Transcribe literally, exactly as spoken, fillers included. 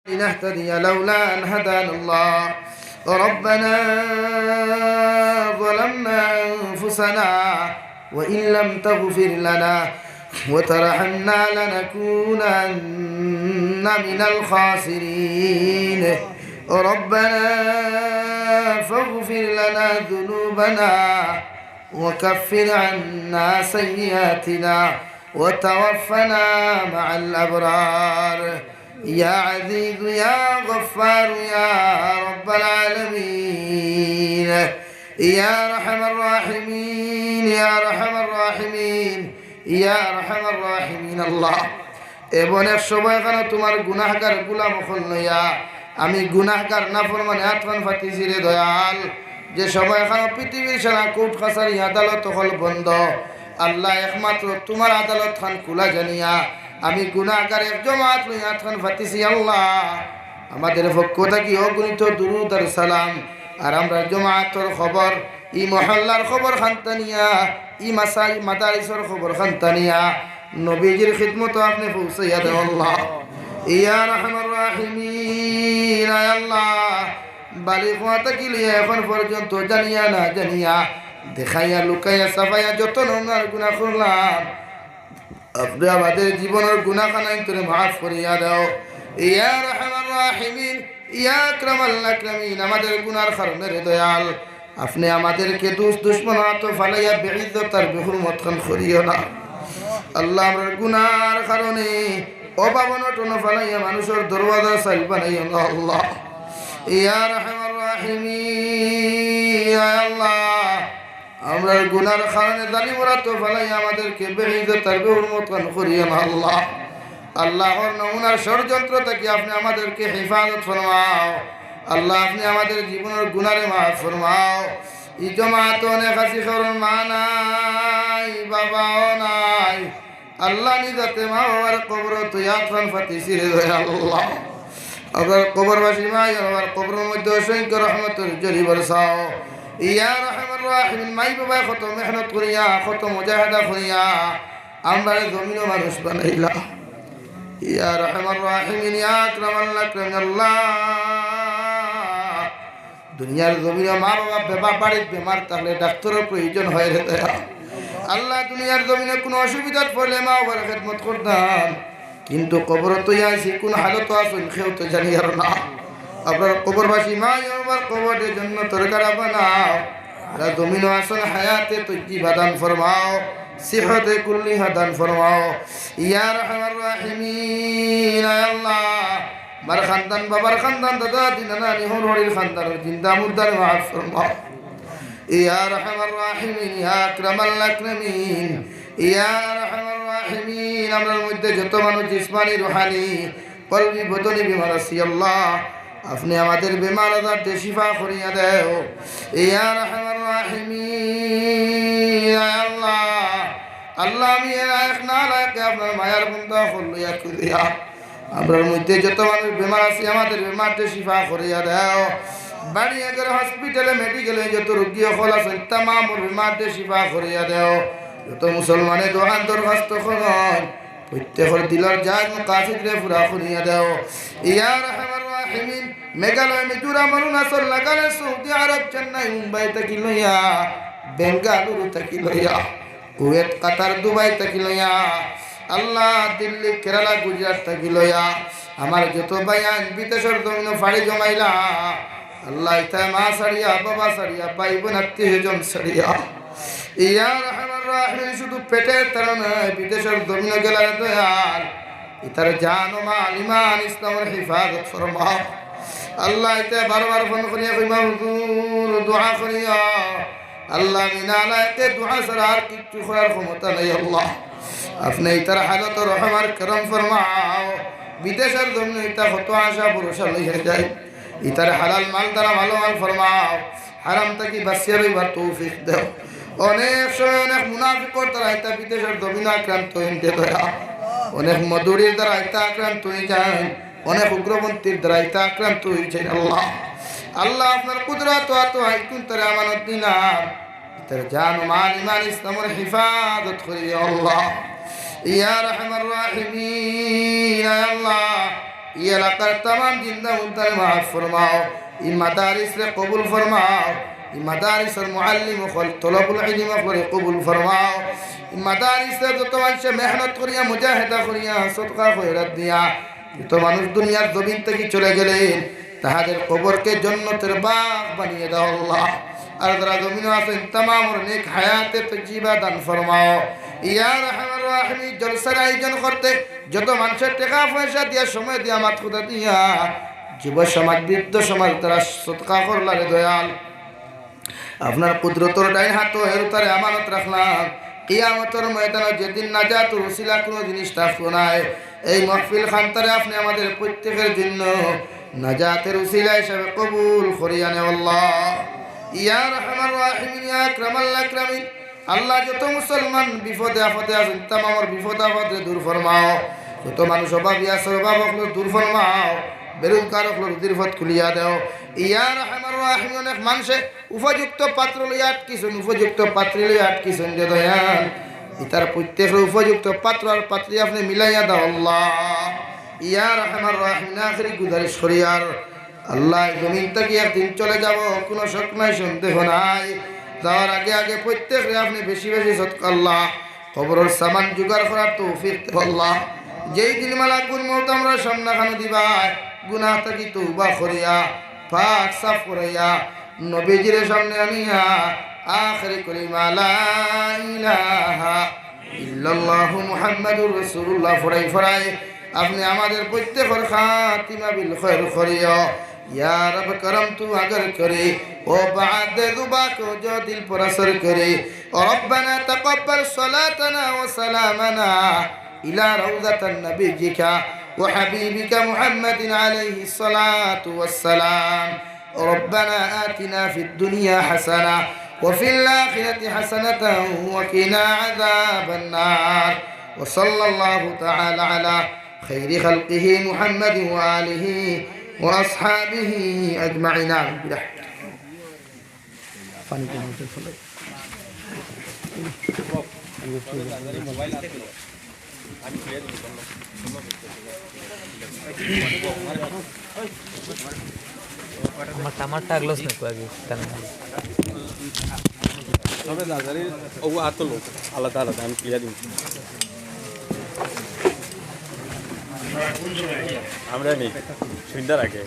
لنهتدي لولا أن هدانا الله. ربنا ظلمنا أنفسنا وإن لم تغفر لنا وترحمنا لنكونن من الخاسرين. ربنا فاغفر لنا ذنوبنا وكفر عنا سيئاتنا وتوفنا مع الأبرار. يا عزيز يا غفار يا رب العالمين، يا أرحم الراحمين، يا أرحم الراحمين، يا أرحم الراحمين। আল্লাহ, এমন এক সময়খানো তুমার গুনাহগার গোলাম অকল লইয়া আমি গুনাহগার নাফরমান আতখান পাতিছি রে দয়াল, যে সময়খানো পৃথিবীর সারা কোর্ট কাছারি আদালত অকল বন্ধ। আল্লাহ, একমাত্র তুমার আদালতখান খুলা জানিয়া আমি গুনাহগার এক জমাত লইয়া আতখান পাতিছি। আল্লাহ, আমাদের পক্ষ থাকি অগণিত দুরুদ আর সালাম, আর আমরার জমাতর খবর, ই মহল্লার খবরখান তানিয়া, ই মাসাই মাদারিসর খবরখান তানিয়া নবীজির খিদমতো আপনে পৌঁছাইয়া দেও আল্লাহ। ইয়া আরহামার রাহিমিন, আয় আল্লাহ, বালিগ অওয়া থাকি লইয়া এখন পর্যন্ত জানিয়া না জানিয়া, দেখাইয়া লুকাইয়া ছাপাইয়া যত নমুনার গুনাহ করলাম, আপনে আমাদের জীবনর গুনাহখানাইন্তরে মাফ করিয়া দেও। ইয়া আরহামার রাহিমিন, ইয়া আকরামাল আকরামিন, আমাদের গুনার কারণে রে দয়াল, আপনে আমাদেরকে দুস্ত দুশমনর আতো ফালাইয়া বেইজ্জত আর বেহুরমতখান করিও না। আল্লাহ, আমরার গুনার কারণে অভাব অনটনো ফালাইয়া মানুষর দরওয়াজা চাইল বানাইও না আল্লাহ। ইয়া আরহামার রাহিমিন, আয় আল্লাহ, আমরার গুনার কারণে জালিমর আতো ফালাইয়া আমাদেরকে বেইজ্জত আর বেহুরমতখান করিও না আল্লাহ। আল্লাহ, হর নমুনার ষড়যন্ত্র থাকি আপনে আমাদেরকে হেফাজত ফরমাও। আল্লাহ, আপনে আমাদের জীবনর গুনারে মাফ ফরমাও। ই জমাতো অনেক আছি, কারোর মা নাই, বাবাও নাই। আল্লাহ, নিজ আতে মা বাবার কবরো তুই আতখান পাতিছি রে দয়াল আল্লাহ। আমরার কবরবাসী মা বাবার কবরর মধ্যে অসংখ্য রহমতর ঝড়ি বরসাও। ইয়া আরহামার রাহিমিন, মাই বাবায় কত মেহনত করিয়া, কত মুজাহাদা করিয়া আমরারে জমিনো মানুষ বানাইলা। ইয়া আরহামার রাহিমিন, ইয়া আকরামাল আকরামিন আল্লাহ। দুনিয়ার জমিনো মা বাবা বেমা-, বাড়িত বেমার থাকলে ডাক্তরর প্রয়োজন হয় রে দয়াল। আল্লাহ, দুনিয়ার জমিনো কুনু অসুবিধাত পড়লে মা বাবার খেদমত করতাম, কিন্তু কবরো তো আইছি, কুন হালতো আছইন কেউ তো জানিয়ার না। আমরার কবরবাসী মা বাবার কবররে জন্নতর গাড়া বানাও। যারা জমিনো আছইন হায়াতে তৈয়্যিবা দান ফরমাও, সিহতে কুল্লিহা দান ফরমাও। ইয়া আরহামার রাহিমিন, আয় আল্লাহ, মার খানদান, বাবার খানদান, দাদা দাদি, নানা নানি, হউর হড়ির খানদানর জিন্দা মুর্দারে মাফ ফরমাও। ইয়া আরহামার রাহিমিন, ইয়া আকরামাল আকরামিন, ইয়া আরহামার রাহিমিন, আমরার মধ্যে যত মানুষ জিসমানি, রুহানি, কলবি, বদনি বেমার আছি আল্লাহ, আপনে আমাদের বেমার আজাররে শিফা করিয়া দেও। ইয়া আরহামার রাহিমিন, আয় আল্লাহ, আল্লাহ, আমি এ লায়েক না লায়েকে আপনার মায়ার বন্দা অকল লইয়া খুঁজিয়া। আমরার মধ্যে যত মানুষ বেমার আছি, আমাদের বেমাররে শিফা করিয়া দেও। বাড়ি এগর হসপিটালে, মেডিকেলে যত রোগী অকল আছইন, তামামর বেমাররে শিফা করিয়া দেও। যত মুসলমানে দোয়ার দরখাস্ত করইন, প্রত্যেকর দিলর জায়েজ মাকাসিদরে পুরা করিয়া দেও। ইয়া আরহামার রাহিমিন, মেঘালয়, মিজোরাম, অরুণাচল, নাগাল্যান্ড, সৌদি আরব, চেন্নাই, মুম্বাই থাকি লইয়া, বেঙ্গালুরু থাকি লইয়া, কুয়েত, কাতার, দুবাই থাকি লইয়া, আল্লাহ, দিল্লি, কেরালা, গুজরাট থাকি লইয়া, আমার যত ভাইয়াইন বিদেশর জমিনো পাড়ি জমাইলা, আল্লাহ, ইতায় মা ছাড়িয়া, বাবা ছাড়িয়া, ভাই বোন, আত্মীয় স্বজন ছাড়িয়া, ইয়া আরহামার রাহিমিন, শুধু পেটের তাড়না নায়, বিদেশর জমিনো গেলা রে দয়াল, ইতার জান ও মাল, ইমান, ইসলামর হেফাজত ফরমাও। আল্লাহ, ইতায় বারবার ফোন করিয়া কইবা, "হুজুর, দোয়া করিও।" আল্লাহ, আমি নালায়েকে দোয়া ছাড়া আর কিচ্ছু করার ক্ষমতা নাই। আল্লাহ, আপনে ইতার হালতো রহম আর করম ফরমাও। বিদেশর জমিনো ইতা কত আশা ভরসা লইয়া যায়, ইতার হালাল মাল দ্বারা ভালা মাল ফরমাও, হারাম থাকি বাঁচিয়া রইবার তৌফিক দেও। অনেক সময় অনেক মুনাফিকর দ্বারা ইতা বিদেশর জমিনো আক্রান্ত অইন রে দয়াল, অনেক মদুড়ির দ্বারা ইতা আক্রান্ত অইযাইন, অনেক উগ্রপন্থীর দ্বারা ইতা আক্রান্ত অইযাইন। আল্লাহ, আল্লাহ, আপনার কুদরত ও আতো আইকুন তারে আমানত দিলাম, ইতার জান ও মাল, ইমান, ইসলামর হেফাজত করিও আল্লাহ। ইয়া আরহামার রাহিমিন, আয় আল্লাহ, ই এলাকার তামাম জিন্দা মুর্দারে মাফ ফরমাও। ই মাদারিসরে কবুল ফরমাও। ই মাদারিসর মুআল্লিম অকল, তলবুল ইলম অকলরে কবুল ফরমাও। ই মাদারিসরে যত মানষে মেহনত করিয়া, মুজাহেদা করিয়া, সদকা খয়রাত দিয়া, যত মানুষ দুনিয়ার জমিন থাকি চলে গেলেন, তাহাদের কবরকে জন্নতের বাগ বানিয়ে দাও আল্লাহ। আর যারা জমিনো আছেন, তামামর নেক হায়াতে তৈয়্যিবা দান ফরমাও। ইয়া আরহামার রাহিমিন, জলসার আয়োজন করতে যত মানষে টেকা পয়সা দিয়া, সময় দিয়া, মাত কথা দিয়া, যুব সমাজ, বৃদ্ধ সমাজ, তারা সদকা করলা রে দয়াল, আপনার কুদরতর ডাইন হাতো এর তারে আমানত রাখলাম। কিয়ামতর ময়দানো যেদিন নাজাতর উসিলা কুনু জিনিস থাকতো নায়, এই মাহফিল খানতারে আপনে আমাদের প্রত্যেকের জন্য নাজাতের উসিলা হিসাবে কবুল করিয়া নেও আল্লাহ। ইয়া আরহামার রাহিমিন, ইয়া আকরামাল আকরামিন, আল্লাহ, যত মুসলমান বিপদে আপদে আছেন, তামামর বিপদ আপদরে দূর ফরমাও। যত মানুষ অভাবী আছে, অভাব অকলর দূর ফরমাও। বেরোজগার অকলর রুজির পথ খুলিয়া দেও। ইয়া আরহামার রাহিমিন, অনেক মানষে উপযুক্ত পাত্র লইয়া আটকিছইন, উপযুক্ত পাত্রী লইয়া আটকিছইন রে দয়াল। ইতার প্রত্যেকরে উপযুক্ত পাত্র আর পাত্রী আপনে মিলাইয়া দাও আল্লাহ। ইয়া আরহামার রাহিমিন, আখেরি গুজারিশ করিয়ার আল্লাহ, এই জমিন থাকি একদিন চলে যাব, কুনু শক নাই, সন্দেহ নাই। যাওয়ার আগে আগে প্রত্যেকরে আপনে বেশি বেশি সদকা আল্লাহ, কবরর সামান জোগাড় করার তৌফিক দেও আল্লাহ। যেই দিন মালাকুল মউত আমরার সামনে খানো দিবায়, গুনাহ থাকি তওবা করিয়া, পাক সাফ করাইয়া, নবীজির সামনে আনিয়া, আখেরি কলিমা লা ইলাহা ইল্লাল্লাহু মুহাম্মাদুর রাসূলুল্লাহ ফড়াই ফড়াই আপনে আমাদের প্রত্যেকর খাতিমা বিল খৈর করিও। ইয়া রব করম তু আগর করি, ও বাদ জুবা কো জো দিল পর আসর করি। ও রব্বানা তাকাব্বাল সালাতানা ওয়া সালামানা ইলা রাউদাতান নাবিয়্যিকা ওয়া হাবিবিকা মুহাম্মাদিন আলাইহিস সালাতু ওয়াস সালাম। ربنا آتنا في الدنيا حسنة وفي الآخرة حسنة وقنا عذاب النار. وصلى الله تعالى على خير خلقه محمد وآله وأصحابه أجمعين. آمين. برحمتك. আমার, আমার টাগলস না কো আগে, তার মানে। তবে দাদারে ও আতলো আলাদা আলাদা, আমি ক্লিয়ার দিন। আমরা নেই, সুন্দর আগে।